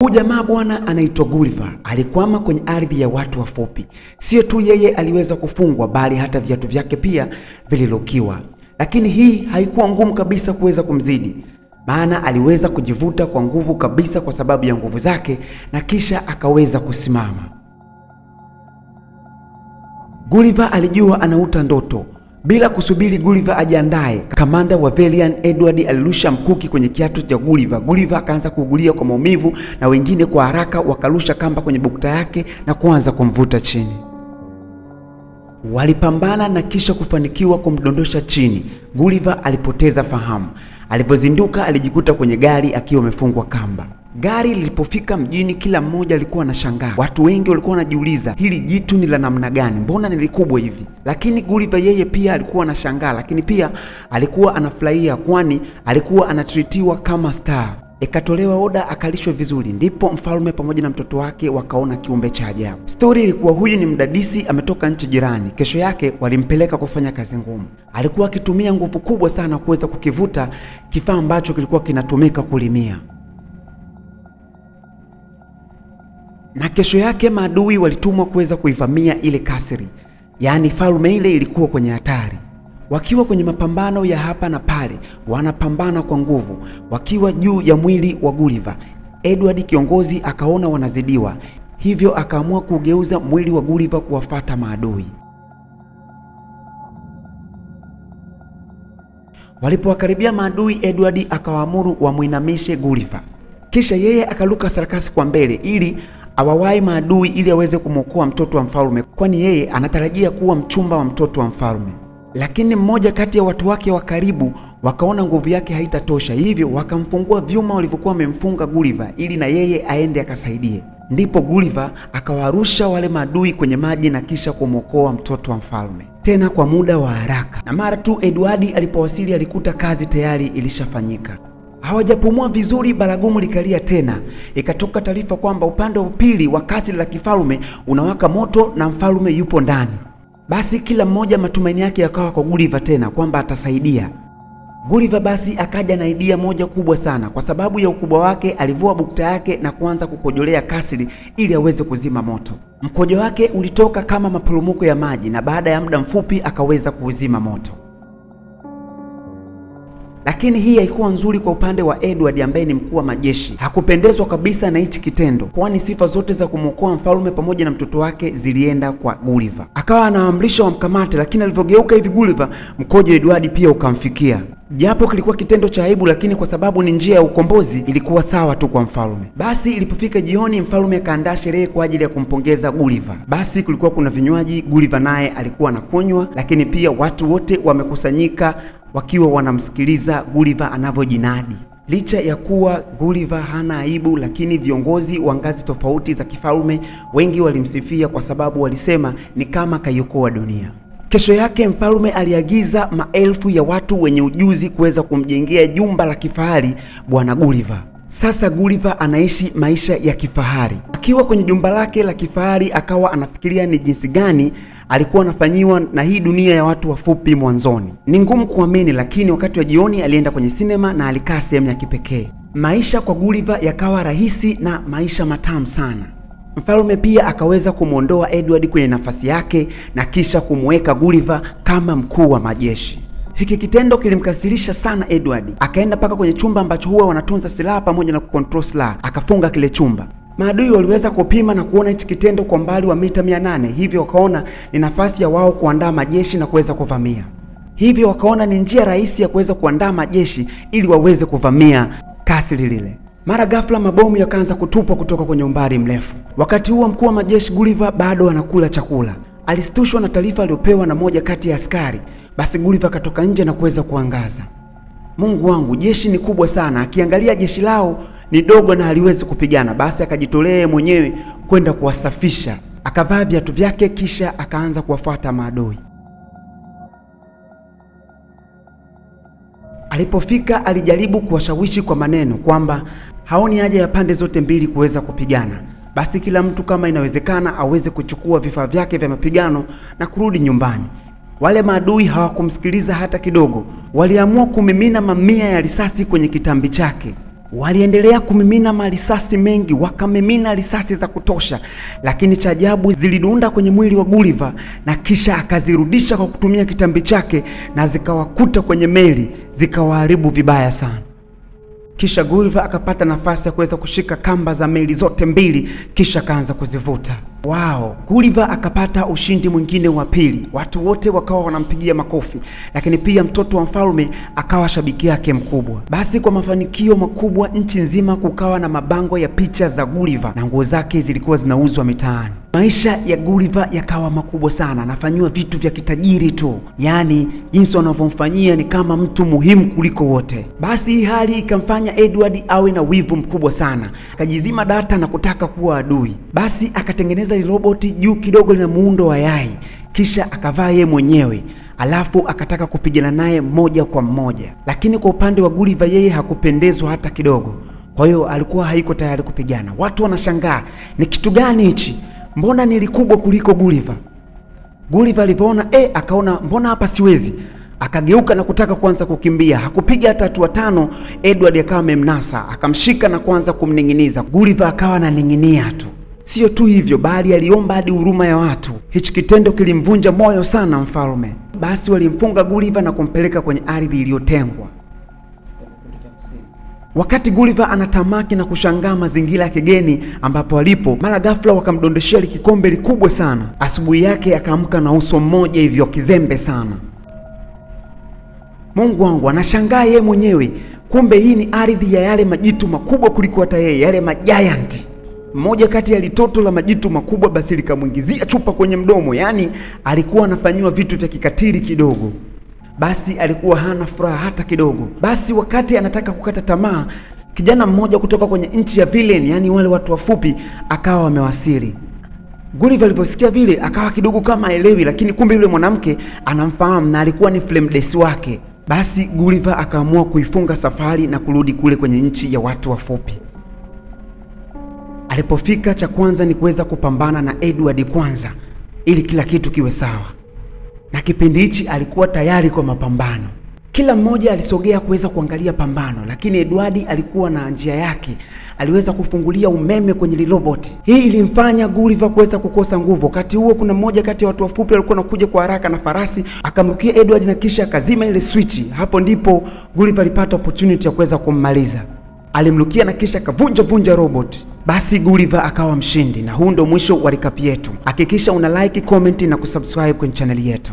Huyu jamaa bwana anaitwa Gulliver, alikwama kwenye ardhi ya watu wafupi. Sio tu yeye aliweza kufungwa, bali hata viatu vyake pia vililokiwa. Lakini hii haikuwa ngumu kabisa kuweza kumzidi, maana aliweza kujivuta kwa nguvu kabisa kwa sababu ya nguvu zake, na kisha akaweza kusimama. Gulliver alijua anauta ndoto. Bila kusubiri Gulliver ajiandae, kamanda wa Valiant Edward alirusha mkuki kwenye kiatu cha Gulliver. Gulliver akaanza kuugulia kwa maumivu, na wengine kwa haraka wakarusha kamba kwenye bukta yake na kuanza kumvuta chini. Walipambana na kisha kufanikiwa kumdondosha chini. Gulliver alipoteza fahamu. Alipozinduka alijikuta kwenye gari akiwa amefungwa kamba. Gari lilipofika mjini, kila mmoja alikuwa anashangaa. Watu wengi walikuwa wanajiuliza, hili jitu ni la namna gani? Mbona ni likubwa hivi? Lakini Gulliver yeye pia alikuwa anashangaa, lakini pia alikuwa anafurahia, kwani alikuwa anatritiwa kama star. Ikatolewa oda akalishwe vizuri, ndipo mfalme pamoja na mtoto wake wakaona kiumbe cha ajabu. Story ilikuwa huyu ni mdadisi ametoka nchi jirani. Kesho yake walimpeleka kufanya kazi ngumu. Alikuwa akitumia nguvu kubwa sana kuweza kukivuta kifaa ambacho kilikuwa kinatumika kulimia. Na kesho yake maadui walitumwa kuweza kuivamia ile kasri. Yaani falme ile ilikuwa kwenye hatari. Wakiwa kwenye mapambano ya hapa na pale, wanapambana kwa nguvu, wakiwa juu ya mwili wa Gulliver. Edward kiongozi akaona wanazidiwa, hivyo akaamua kugeuza mwili wa Gulliver kuwafata maadui. Walipowakaribia maadui, Edward akawaamuru wamuinamishe Gulliver. Kisha yeye akaluka sarakasi kwa mbele ili awawai maadui ili aweze kumwokoa mtoto wa mfalme, kwani yeye anatarajia kuwa mchumba wa mtoto wa mfalme. Lakini mmoja kati ya watu wake wa karibu wakaona nguvu yake haitatosha, hivyo wakamfungua vyuma walivyokuwa wamemfunga Gulliver ili na yeye aende akasaidie. Ndipo Gulliver akawarusha wale maadui kwenye maji na kisha kumwokoa mtoto wa mfalme, tena kwa muda wa haraka. Na mara tu Edward alipowasili alikuta kazi tayari ilishafanyika. Hawajapumua vizuri, baragumu likalia tena. Ikatoka taarifa kwamba upande wa pili wa kasri la kifalme unawaka moto na mfalme yupo ndani. Basi kila mmoja matumaini yake yakawa kwa Gulliver tena kwamba atasaidia. Gulliver basi akaja na idea moja kubwa sana. Kwa sababu ya ukubwa wake alivua bukta yake na kuanza kukojolea kasri ili aweze kuzima moto. Mkojo wake ulitoka kama maporomoko ya maji, na baada ya muda mfupi akaweza kuuzima moto. Lakini hii haikuwa nzuri kwa upande wa Edward ambaye ni mkuu wa majeshi. Hakupendezwa kabisa na hichi kitendo, kwani sifa zote za kumwokoa mfalme pamoja na mtoto wake zilienda kwa Gulliver. Akawa anaamrisha wamkamate, lakini alivyogeuka hivi Gulliver, mkojo Edward pia ukamfikia. Japo kilikuwa kitendo cha aibu, lakini kwa sababu ni njia ya ukombozi ilikuwa sawa tu kwa mfalme. Basi ilipofika jioni, mfalme akaandaa sherehe kwa ajili ya kumpongeza Gulliver. Basi kulikuwa kuna vinywaji, Gulliver naye alikuwa anakunywa, lakini pia watu wote wamekusanyika wakiwa wanamsikiliza Gulliver anavyojinadi. Licha ya kuwa Gulliver hana aibu, lakini viongozi wa ngazi tofauti za kifalme wengi walimsifia kwa sababu walisema ni kama kaiokoa dunia. Kesho yake mfalme aliagiza maelfu ya watu wenye ujuzi kuweza kumjengea jumba la kifahari bwana Gulliver. Sasa Gulliver anaishi maisha ya kifahari. Akiwa kwenye jumba lake la kifahari akawa anafikiria ni jinsi gani alikuwa anafanyiwa na hii dunia ya watu wafupi mwanzoni. Ni ngumu kuamini, lakini wakati wa jioni alienda kwenye sinema na alikaa sehemu ya kipekee. Maisha kwa Gulliver yakawa rahisi na maisha matamu sana. Mfalme pia akaweza kumuondoa Edward kwenye nafasi yake na kisha kumweka Gulliver kama mkuu wa majeshi. Hiki kitendo kilimkasirisha sana Edward. Akaenda paka kwenye chumba ambacho huwa wanatunza silaha pamoja na kucontrol silaha, akafunga kile chumba. Maadui waliweza kupima na kuona hichi kitendo kwa mbali wa mita 800, hivyo wakaona ni nafasi ya wao kuandaa majeshi na kuweza kuvamia. Hivyo wakaona ni njia rahisi ya kuweza kuandaa majeshi ili waweze kuvamia kasri lile. Mara ghafla mabomu yakaanza kutupwa kutoka kwenye umbali mrefu. Wakati huo mkuu wa majeshi Gulliver bado anakula chakula. Alistushwa na taarifa aliyopewa na moja kati ya askari. Basi Gulliver akatoka nje na kuweza kuangaza. Mungu wangu, jeshi ni kubwa sana. Akiangalia jeshi lao ni dogo na haliwezi kupigana. Basi akajitolea mwenyewe kwenda kuwasafisha. Akavaa viatu vyake kisha akaanza kuwafuata maadui. Alipofika alijaribu kuwashawishi kwa maneno kwamba haoni haja ya pande zote mbili kuweza kupigana. Basi kila mtu kama inawezekana aweze kuchukua vifaa vyake vya mapigano na kurudi nyumbani. Wale maadui hawakumsikiliza hata kidogo. Waliamua kumimina mamia ya risasi kwenye kitambi chake. Waliendelea kumimina marisasi mengi, wakamimina risasi za kutosha, lakini cha ajabu zilidunda kwenye mwili wa Gulliver na kisha akazirudisha kwa kutumia kitambi chake na zikawakuta kwenye meli, zikawaharibu vibaya sana. Kisha Gulliver akapata nafasi ya kuweza kushika kamba za meli zote mbili, kisha akaanza kuzivuta. Wow, Gulliver akapata ushindi mwingine wa pili. Watu wote wakawa wanampigia makofi, lakini pia mtoto wa mfalme akawa shabiki yake mkubwa. Basi kwa mafanikio makubwa, nchi nzima kukawa na mabango ya picha za Gulliver na nguo zake zilikuwa zinauzwa mitaani. Maisha ya Gulliver yakawa makubwa sana, anafanyiwa vitu vya kitajiri tu. Yaani jinsi wanavyomfanyia ni kama mtu muhimu kuliko wote. Basi hii hali ikamfanya Edward awe na wivu mkubwa sana. Akajizima data na kutaka kuwa adui. Basi akatengeneza roboti juu kidogo lina muundo wa yai, kisha akavaa yeye mwenyewe, alafu akataka kupigana naye moja kwa moja. Lakini kwa upande wa Gulliver yeye hakupendezwa hata kidogo. Kwa hiyo alikuwa haiko tayari kupigana. Watu wanashangaa, ni kitu gani hichi? Mbona ni likubwa kuliko Gulliver? Gulliver alipoona akaona mbona hapa siwezi. Akageuka na kutaka kuanza kukimbia. Hakupiga hata hatua 5, Edward akawa amemnasa, akamshika na kuanza kumning'iniza. Gulliver akawa ananing'inia tu. Sio tu hivyo, bali aliomba hadi huruma ya watu. Hichi kitendo kilimvunja moyo sana mfalme. Basi walimfunga Gulliver na kumpeleka kwenye ardhi iliyotengwa. Wakati Gulliver anatamaki na kushangaa mazingira ya kigeni ambapo alipo, mara ghafla wakamdondeshea kikombe likubwa sana. Asubuhi yake akaamka na uso mmoja hivyo kizembe sana. Mungu wangu, anashangaa yeye mwenyewe. Kumbe hii ni ardhi ya yale majitu makubwa kuliko hata yeye, yale magiant. Mmoja kati ya litoto la majitu makubwa basi likamuingizia chupa kwenye mdomo. Yaani alikuwa anafanywa vitu vya kikatili kidogo. Basi alikuwa hana furaha hata kidogo. Basi wakati anataka kukata tamaa, kijana mmoja kutoka kwenye nchi ya villain, yani wale watu wafupi, akawa wamewasili. Gulliver aliposikia vile akawa kidogo kama elewi, lakini kumbe yule mwanamke anamfahamu na alikuwa ni flamedess wake. Basi Gulliver akaamua kuifunga safari na kurudi kule kwenye nchi ya watu wafupi. Alipofika, cha kwanza ni kuweza kupambana na Edward kwanza ili kila kitu kiwe sawa. Na kipindi hichi alikuwa tayari kwa mapambano. Kila mmoja alisogea kuweza kuangalia pambano, lakini Edward alikuwa na njia yake. Aliweza kufungulia umeme kwenye robot. Hii ilimfanya Gulliver kuweza kukosa nguvu. Wakati huo kuna mmoja kati ya watu wafupi alikuwa anakuja kwa haraka na farasi, akamrukia Edward na kisha akazima ile switch. Hapo ndipo Gulliver alipata opportunity ya kuweza kummaliza. Alimrukia na kisha akavunja vunja robot. Basi Gulliver akawa mshindi, na huu ndo mwisho wa recap yetu. Hakikisha una like, comment na kusubscribe kwenye channel yetu.